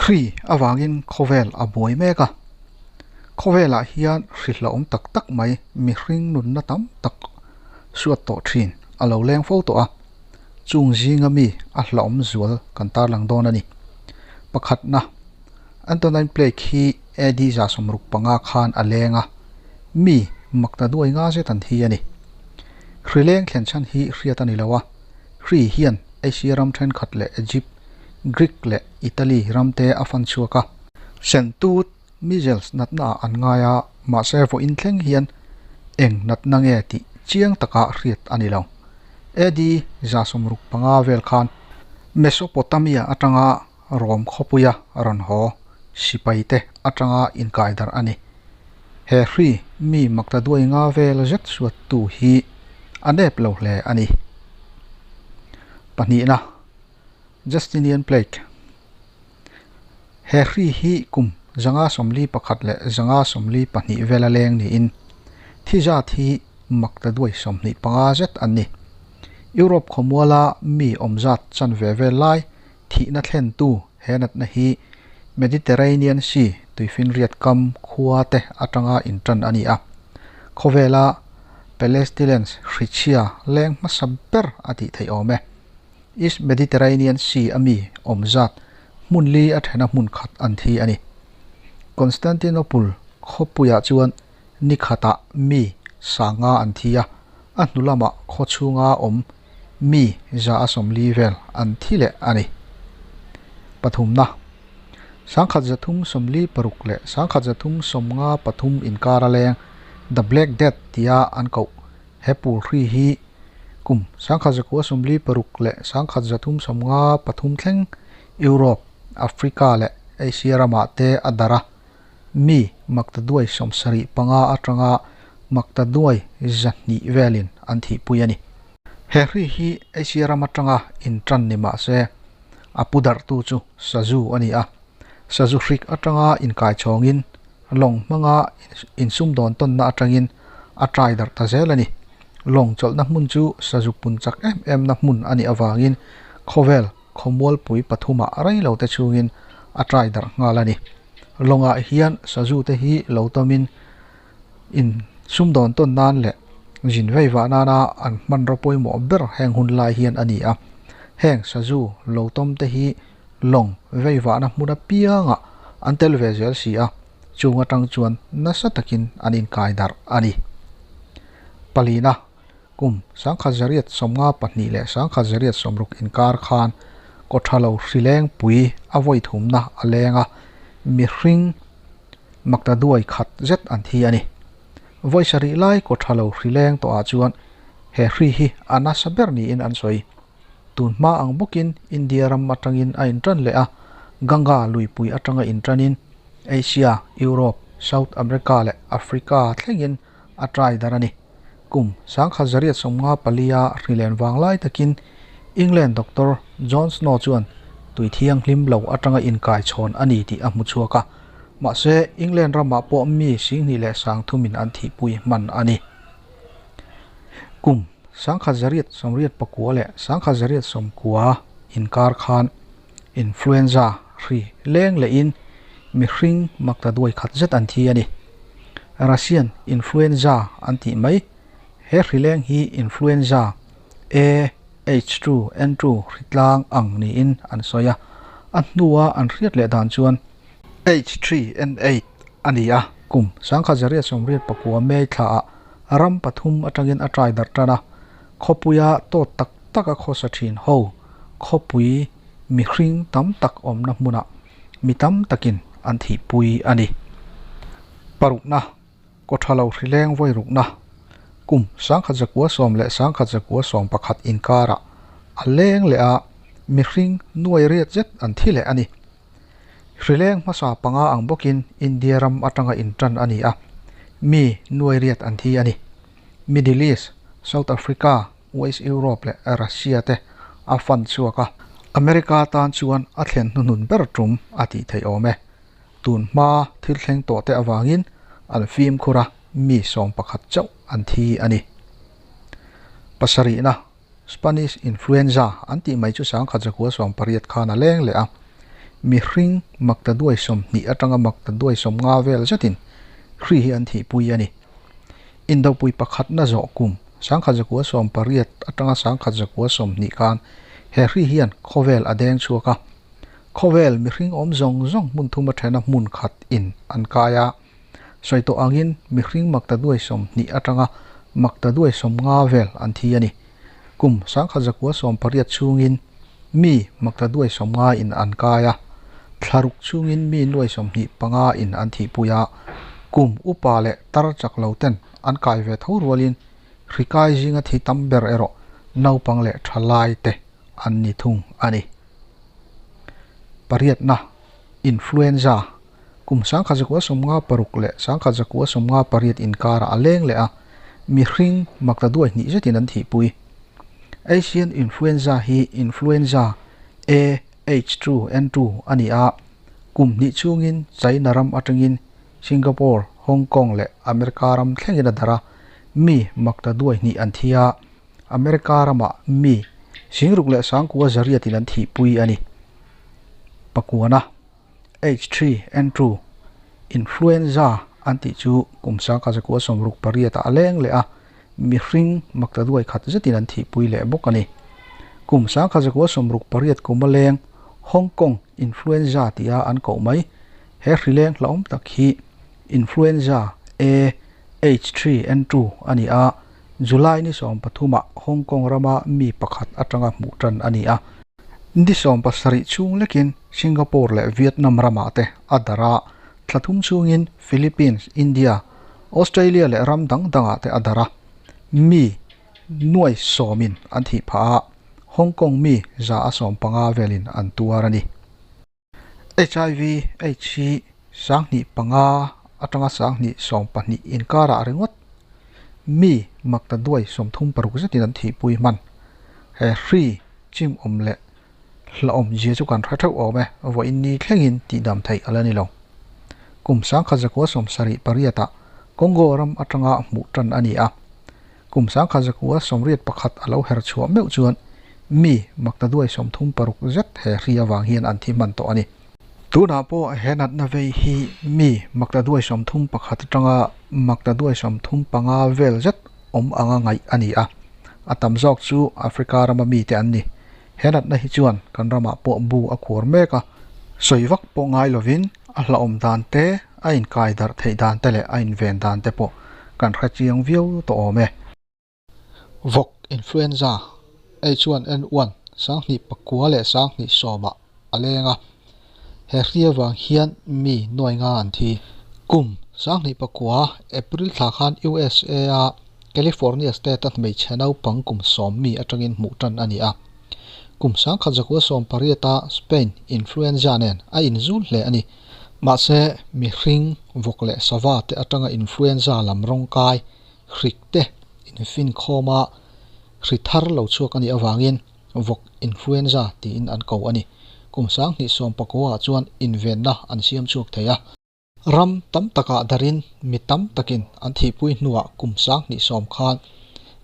Hri avangin khawvel a buai mek a, khawvelah hian hri hlauhawm tak tak mai mihring nunna tam tak suat tawh thin a lo leng fo tawh a, chung zinga mi a hlauhawm zual kan tarlang dawn a ni. Pakhatna, Antonine Plague hi AD 65 khan a leng a, mi makta duai nga zet an thi a ni. Hri leng thlen chhan hi hriat a ni lo a, hri hian Asia ram thenkhat leh Egypt, Greek leh Italy ramte a fan chhuak a. Sentut, measles, natna ah an ngai a, mahse vawiin thleng hian eng natna nge tih chiang taka hriat a ni lo. AD 65 vel khan Mesopotamia atanga Rom khawpuia rawn haw sipaite atanga inkaidarh a ni. He hri mi maktaduai nga vel zet suattu hi a nep lo hle a ni. Pahnihna, Justinian Plague. He hri hi kum 541 leh 542 vela leng niin thi zat hi maktaduai 25 zet an ni. Europe khawmuala mi awm zat chanve vel lai thihna thlentu he natna hi Mediterranean Sea tuifinriat kam khua te atanga intan a ni a. Khawvela Palestilence hrichhia leng hmasa ber a tih theih awm e. East Mediterranean Sea a mi awm zat hmun li a thena hmun khat an thi a ni. Constantinople khawpuiah chuan ni khatah mi sanga an thi a, a hnu lamah khaw chhunga awm mi 140 vel an thi leh a ni. Pathumna, 1346 leh 1353 inkar a leng The Black Death tia an koh he pul hri hi kum 1946 leh 1353 thleng Europe, Africa leh Asia ramah te a darh a, mi maktaduai 75 atanga maktaduai 200 velin an thihpui a ni. He hri hi Asia ram atanga intan ni mah se a pu darhtu chu sazu a ni a, sazu hrik atanga inkai chhawngin lawng hmanga insumdawn tawnna atangin a trai darh ta zel a ni. Lawng chawlhna hmun chu sazu pun chak em em na hmun a nih avangin khawvel khawmualpui pathumah rei lo te chhungin a trai darh nghal a ni. Lawngah hian sazu te hi lo tawmin insumdawn tawn nan leh zin vei vah nana an hmanraw pawimawh ber heng hun lai hian a ni a. Heng sazu lo tawm te hi lawng vei vahna hmun apiangah an tel ve zel si a, chung atang chuan nasa takin an inkai darh a ni. Palina, kum 1952 leh 1960 inkar khan kawthalo hrileng pui a vawi thumna a leng a, mihring maktaduai khat zet an thi a ni. Vawi sarih lai kawthalo hrileng tawhah chuan he hri hi a nasa ber niin an sawi. Tun hma ang bawkin India ram atangin a intan leh a, Ganga luipui atanga intanin Asia, Europe, South America leh Africa thlengin a trai darh a ni. Kum 1954 a hrilen vang lai takin England doctor John Snow chuan tui thianghlim lo atanga inkai chhawn a ni tih a hmu chhuak a, mahse England ramah pawh mi 2,000 leh 3,000 an thihpui hman a ni. Kum 1989 leh 1990 inkar khan influenza hri leng lehin mihring maktaduai khat zet an thi a ni. Russian influenza an tih mai he hri leng hi influenza A H2N2 hritlang ang niin an sawi a, a hnua an hriat leh dan chuan H3N8 a ni a. Kum 1989 May thlaah ram pathum atangin a trai darh tan a, khawpuia tawt tak tak a khawsa thin ho khawpui mihring tam tak awmna hmunah mi tam takin an thihpui a ni. Parukna, kawthalo hrileng vawi rukna, kum 1910 leh 1911 inkarah a leng leh a, mihring nuai riat zet an thi leh a ni. Hrileng hmasa panga ang bawkin India ram atanga intan a ni a, mi nuai riat an thi a ni. Middle East, South Africa, West Europe leh Russia te a fan chhuak a, America tan chuan a thlen hnuhnun ber tum a tih theih awm e. Tun hma thil thleng tawh te avangin an fimkhur a, mi 11 chauh an thi a ni. Pasarihna, Spanish influenza an tih mai chu 1918 khan a leng leh a, mihring maktaduai 20 atanga maktaduai 50 vel zetin hri hi an thihpui a ni. Indopui pakhatna zawh kum 1918 atanga 1920 khan he hri hian khawvel a deng chhuak a. Khawvel mihring awm zawng zawng hmun thum a thena hmun khat in an kai a. Sawi tawh angin mihring maktaduai 20 atanga maktaduai 50 vel an thi a ni. Kum 1918 chhungin mi maktaduai 50 in an kai a. Thlaruk chhungin mi nuai 25 in an thihpui a. Kum upa leh tar chak lo ten an kai ve tho rualin hri kai zinga thi tam ber erawh naupang leh thalai te an ni thung a ni. Pariatna influenza kum 1956 leh 1958 inkara a leng leh a mihring maktaduai hnih zetin an thihpui. Asian influenza hi influenza A H2N2 a ni a. Kum hnih chhungin China ram atangin Singapore, Hong Kong leh America ram thlengin a darh a. Mi maktaduai hnih an thi a. America ramah mi singruk leh sangkua zariatin an thihpui a ni. Pakuana H3N2 influenza an tih chu kum 1968 ah a leng leh a. Mihring maktaduai khat zetin an thihpui leh bawk a ni. Kum 1968 kum a leng Hong Kong influenza tia an koh mai. He hri leng hlauhawm tak hi influenza A H3N2 a ni a. July ni 13 ah Hong Kong rama mi pakhat atanga hmuh tan a ni a. Ni 17 chhung lekin Singapore leh Vietnam ramah te a darh a. Thla thum chhungin Philippines, India, Australia leh ram dang dangah te a darh a. Mi nuai sawmin an thih phah a. Hong Kong mi 150 velin an tuar a ni. HIV AIDS hi 2005 atanga 2012 inkarah ringawt mi maktaduai 36 zetin an thihpui hman. He hri chim awm leh hlauhawm zia chu kan hre theuh awm e. Vawiin ni thlengin tihdam theih a la ni lo. Kum 1978 ah Congo ram atanga hmuh tan a ni a. Kum 1981 a lo her chhuah meuh chuan mi maktaduai 36 zet he hri awang hian an thi hman tawh a ni. Tunah pawh he natna vei hi mi maktaduai 31 atanga maktaduai 35 vel zet awm anga ngaih a ni a. A tam zawk chu Africa rama mi te an ni. He natna hi chuan kan ramah pawh bu a khuar mek a. Sawi vak pawh ngai lovin a hlauhawm dan te, a inkai darh theih dan te leh a inven dan te pawh kan hre chiang viau tawh awm e. Vawk influenza H1N1 2009 leh 2010 ah a leng a. He hri awang hian mi nuai nga an thi. Kum 2009 April thla khan USA a California state a hmeichhe naupang kum 10 mi atangin hmuh tan a ni a. Kum 1918 a Spain influenza nen a inzul hle a ni. Mahse mihring vawk leh sava te atanga influenza lam rawng kai hrik te infin khawma hri thar lo chhuak a nih awangin vawk influenza tiin an ko a ni. Kum 2019 ah chuan invenna an siam chhuak thei a. Ram tam takah darin mi tam takin an thihpui hnuah kum 2010 khan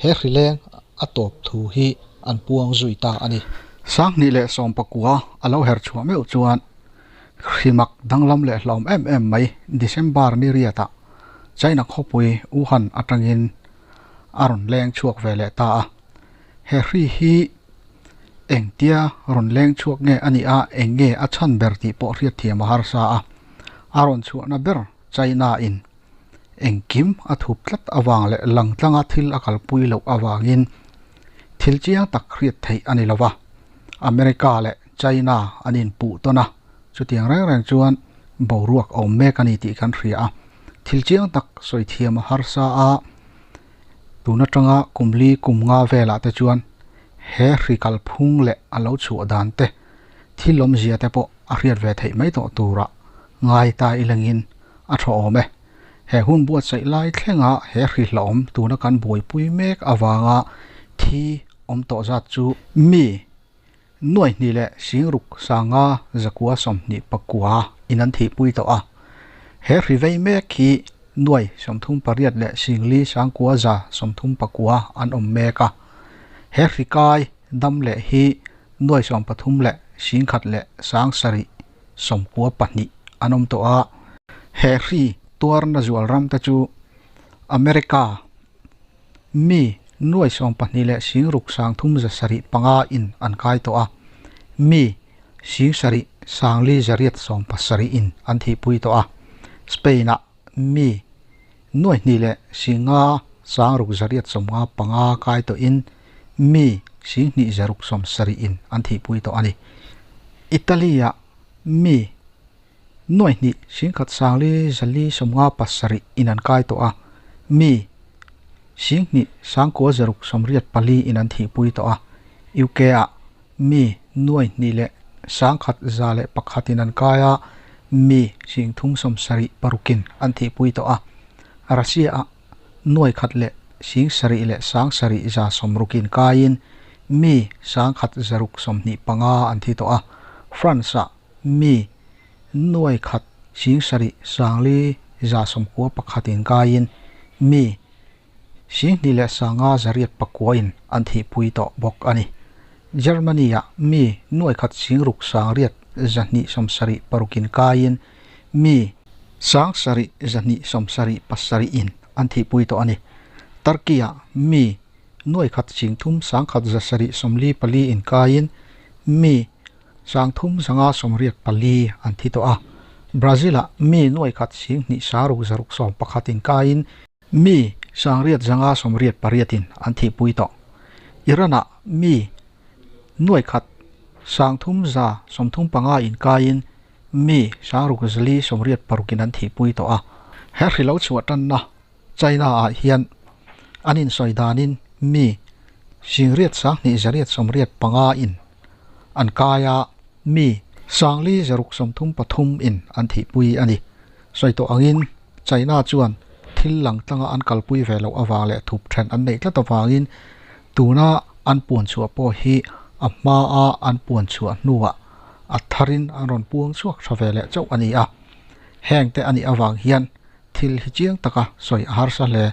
he hri leng a tawp thu hi an puang zui ta a ni. 2019 a lo her chhuah meuh chuan hrimak danglam leh hlauhawm em em mai December ni riatah China khawpui Wuhan atangin a rawn leng chhuak ve leh ta a. He hri hi engtia rawn leng chhuak nge a ni a, eng nge a chhan ber tih pawh hriat thiam a harsa a. A rawn chhuahna ber China in engkim a thup tlat awang leh langtlanga thil a kalpui loh awangin thil chiang tak hriat theih a ni lova. America leh China an inpuh tawn a. Chutiang reng reng chuan boruak a awm mek a ni tih kan hria a. Thil chiang tak sawi thiam a harsa a. Tun atanga kum li kum nga velah te chuan he hri kalphung leh a lo chhuah dan te thil awm zia te pawh a hriat ve theih mai tawh turah ngai ta ilangin a tha awm e. He hun buatsaih lai thlenga he hri hlauhawm tuna kan buaipui mek awanga thi awm tawh zat chu mi nuai hnih leh singruk sanga zakua 29 in an thihpui tawh a. He hri vei mek hi nuai 38 leh singli sangkua za 39 an awm mek a. He hri kai dam leh hi nuai 13 leh singkhat leh sang sarih 98 an awm tawh a. He hri tuarna zual ram te chu America mi nuai 12 leh 6 3 7 5 in an kai tawh a, mi 7 4 870 in an thihpui tawh a. Spain-ah mi nuai hnih leh 5 6 895 kai tawhin mi 2 670 in an thihpui tawh a ni. Italy-ah mi nuai hnih 1 4 57 in an kai tawh a, mi 2 9 684 in an thihpui tawh a. UK-ah mi nuai hnih leh 1 101 in an kai a, mi 3 76 in an thihpui tawh a. Russia-ah nuai khat leh 7 leh 7 160 in kaiin mi 1 625 an thi tawh a. France-ah mi nuai khat 7 4 91 in kaiin mi 2 leh 5 809 in an thihpui tawh bawk a ni. Germany-ah mi nuai khat 6 276 in kaiin mi 7 277 in an thihpui tawh a ni. Turkey-ah mi nuai khat 3 1 744 in kaiin mi 3 584 an thi tawh a. Brazil-ah mi nuai khat 2 6 6 11 in kaiin mi 8 588 in an thihpui tawh. Iran-ah mi nuai khat 3 135 in kaiin mi 6 486 in an thihpui tawh a. He hri lo chhuah tanna China-ah hian an insawi danin mi 8 2 85 in an kai a, mi 4 633 in an thihpui a ni. Sawi tawh angin China chuan thil lang tlanga an kalpui ve loh awang leh thup then an neih tlat awangin tuna an puan chhuah pawh hi a hma a an puan chhuah hnuah a tharin an rawn puang chhuak tha ve leh chauh a ni a. Heng te ani awang hian thil hi chiang taka sawi a harsa hle.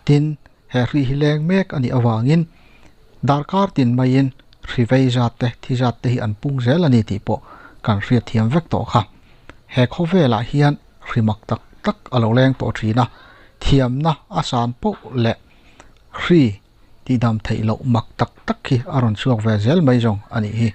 Tin, he hri hi leng mek ani awangin darkar tin maiin hri vei zat te thi zat te hi an pung zel ani tih pawh kan hriat thiam vek tawh kha. He khawvelah hian hri mak tak tak a lo leng tawh thin a, thiamna a san pawh leh hri ti dam theih loh mak tak tak hi a rawn chhuak ve zel mai zawng ani hi.